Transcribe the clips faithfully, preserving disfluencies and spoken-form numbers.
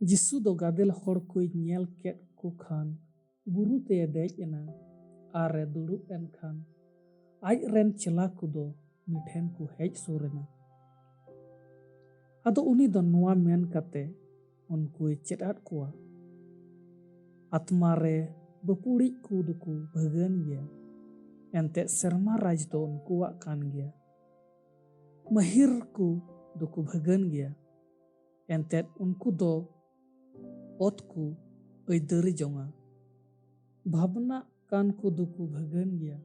ᱡᱤᱥᱩ ᱫᱚ ᱜᱟᱫᱮᱞ ᱦᱚᱲ ᱠᱚᱭ ᱧᱮᱞ ᱠᱮᱫ ᱠᱚ ᱠᱷᱟᱱ ᱵᱩᱨᱩ ᱛᱮᱭ ᱫᱮᱡ ᱮᱱᱟ᱾ ᱟᱨ ᱮ ᱫᱩᱲᱩᱵ ᱮᱱ ᱠᱷᱟᱱ ᱟᱡ ᱨᱮᱱ ᱪᱮᱞᱟ ᱠᱚᱫᱚ ᱩᱱᱤ ᱴᱷᱮᱱ ᱠᱚ ᱦᱮᱡ ᱥᱩᱨ ᱮᱱᱟ᱾ ᱟᱫᱚ ᱩᱱᱤ ᱫᱚ ᱱᱚᱣᱟ ᱢᱮᱱ ᱠᱟᱛᱮ ᱩᱱᱠᱩᱭ ᱪᱮᱫ ᱟᱫ ᱠᱚᱣᱟ, ᱟᱛᱢᱟ ᱨᱮ ᱵᱟᱹᱯᱩᱲᱤᱡ ᱠᱚ ᱫᱚᱠᱚ ᱵᱷᱟᱹᱜᱟᱹᱱ ᱜᱮᱭᱟ, ᱮᱱᱛᱮᱫ ᱥᱮᱨᱢᱟ ᱨᱟᱡᱽ ᱫᱚ ᱩᱱᱠᱩᱣᱟᱜ ᱠᱟᱱ ᱜᱮᱭᱟ᱾ ᱢᱟᱹᱦᱤᱨ ᱠᱚ ᱫᱚᱠᱚ ᱵᱷᱟᱹᱜᱟᱹᱱ ᱜᱮᱭᱟ, ᱮᱱᱛᱮᱫ ᱩᱱᱠᱩ ᱫᱚ ᱚᱛ ᱠᱚ ᱟᱹᱭᱫᱟᱹᱨᱤ ᱡᱚᱝᱟ᱾ ᱵᱷᱟᱵᱽᱱᱟᱜ ᱠᱟᱱ ᱠᱚ ᱫᱚᱠᱚ ᱵᱷᱟᱹᱜᱟᱹᱱ ᱜᱮᱭᱟ,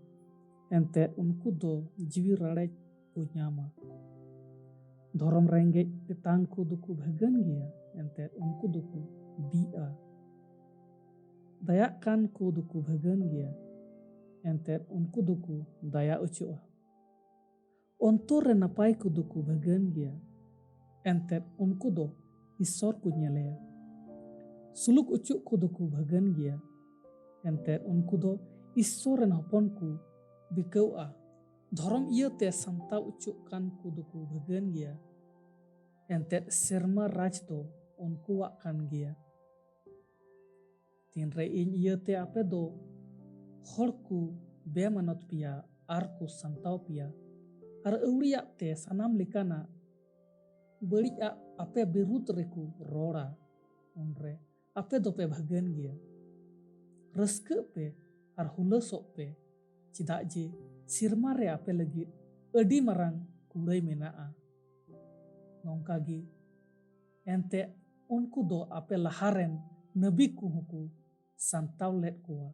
ᱮᱱᱛᱮᱫ ᱩᱱᱠᱩ ᱫᱚ ᱡᱤᱣᱤ ᱨᱟᱲᱮᱡ ᱠᱚ ᱧᱟᱢᱟ᱾ ᱫᱷᱚᱨᱚᱢ ᱨᱮᱸᱜᱮᱡ ᱛᱮᱛᱟᱝ ᱠᱚ ᱫᱚᱠᱚ ᱵᱷᱟᱹᱜᱟᱹᱱ ᱜᱮᱭᱟ, ᱮᱱᱛᱮᱫ ᱩᱱᱠᱩ ᱫᱚᱠᱚ ᱵᱤᱜᱼᱟ᱾ ᱫᱟᱭᱟᱜ ᱠᱟᱱ ᱠᱚ ᱫᱚᱠᱚ ᱵᱷᱟᱹᱜᱟᱹᱱ ᱜᱮᱭᱟ, ᱮᱱᱛᱮᱫ ᱩᱱᱠᱩ ᱫᱚᱠᱚ ᱫᱟᱭᱟ ᱚᱪᱚᱜᱼᱟ᱾ ᱚᱱᱛᱚᱨ ᱨᱮ ᱱᱟᱯᱟᱭ ᱠᱚ ᱫᱚᱠᱚ ᱵᱷᱟᱹᱜᱟᱹᱱ ᱜᱮᱭᱟ, ᱮᱱᱛᱮᱫ ᱩᱱᱠᱩ ᱫᱚ ᱤᱥᱥᱚᱨ ᱠᱚ ᱧᱮᱞᱮᱭᱟ᱾ ᱥᱩᱞᱩᱠ ᱚᱪᱚᱜ ᱠᱚ ᱫᱚᱠᱚ ᱵᱷᱟᱹᱜᱟᱹᱱ ᱜᱮᱭᱟ, ᱮᱱᱛᱮᱫ ᱩᱱᱠᱩ ᱫᱚ ᱤᱥᱥᱚᱨ ᱨᱮᱱ ᱦᱚᱯᱚᱱ ᱠᱚ ᱵᱤᱠᱟᱹᱣᱜᱼᱟ᱾ ᱫᱷᱚᱨᱚᱢ ᱤᱭᱟᱹᱛᱮ ᱥᱟᱱᱛᱟᱣ ᱚᱪᱚᱜ ᱠᱟᱱ ᱠᱚ ᱫᱚᱠᱚ ᱵᱷᱟᱹᱜᱟᱹᱱ ᱜᱮᱭᱟ, ᱮᱱᱛᱮᱫ ᱥᱮᱨᱢᱟ ᱨᱟᱡᱽ ᱫᱚ ᱩᱱᱠᱩᱣᱟᱜ ᱠᱟᱱ ᱜᱮᱭᱟ᱾ ᱛᱤᱱᱨᱮ ᱤᱧ ᱤᱭᱟᱹᱛᱮ ᱟᱯᱮ ᱫᱚ ᱦᱚᱲ ᱠᱚ ᱵᱮᱢᱟᱱᱚᱛ ᱯᱮᱭᱟ ᱟᱨ ᱠᱚ ᱥᱟᱱᱛᱟᱣ ᱯᱮᱭᱟ, ᱟᱨ ᱟᱹᱣᱲᱤᱭᱟᱜ ᱛᱮ ᱥᱟᱱᱟᱢ ᱞᱮᱠᱟᱱᱟᱜ ᱵᱟᱹᱲᱤᱡᱟᱜ ᱟᱯᱮ ᱵᱤᱨᱩᱫᱷ ᱨᱮᱠᱚ ᱨᱚᱲᱟ, ᱩᱱᱨᱮ ᱟᱯᱮ ᱫᱚᱯᱮ ᱵᱷᱟᱹᱜᱟᱹᱱ ᱜᱮᱭᱟ᱾ ᱨᱟᱹᱥᱠᱟᱹᱜ ᱯᱮ ᱟᱨ ᱦᱩᱞᱟᱹᱥᱚᱜ ᱯᱮ, ᱪᱮᱫᱟᱜ ᱡᱮ ᱥᱮᱨᱢᱟ ᱨᱮ ᱟᱯᱮ ᱞᱟᱹᱜᱤᱫ ᱟᱹᱰᱤ ᱢᱟᱨᱟᱝ ᱠᱩᱲᱟᱹᱭ ᱢᱮᱱᱟᱜᱼᱟ᱾ ᱱᱚᱝᱠᱟ ᱜᱮ ᱮᱱᱛᱮ ᱩᱱᱠᱩ ᱫᱚ ᱟᱯᱮ ᱞᱟᱦᱟ ᱨᱮᱱ ᱱᱟᱹᱵᱤ ᱠᱚᱦᱚᱸ ᱠᱚ ᱥᱟᱱᱛᱟᱣ ᱞᱮᱫ ᱠᱚᱣᱟ᱾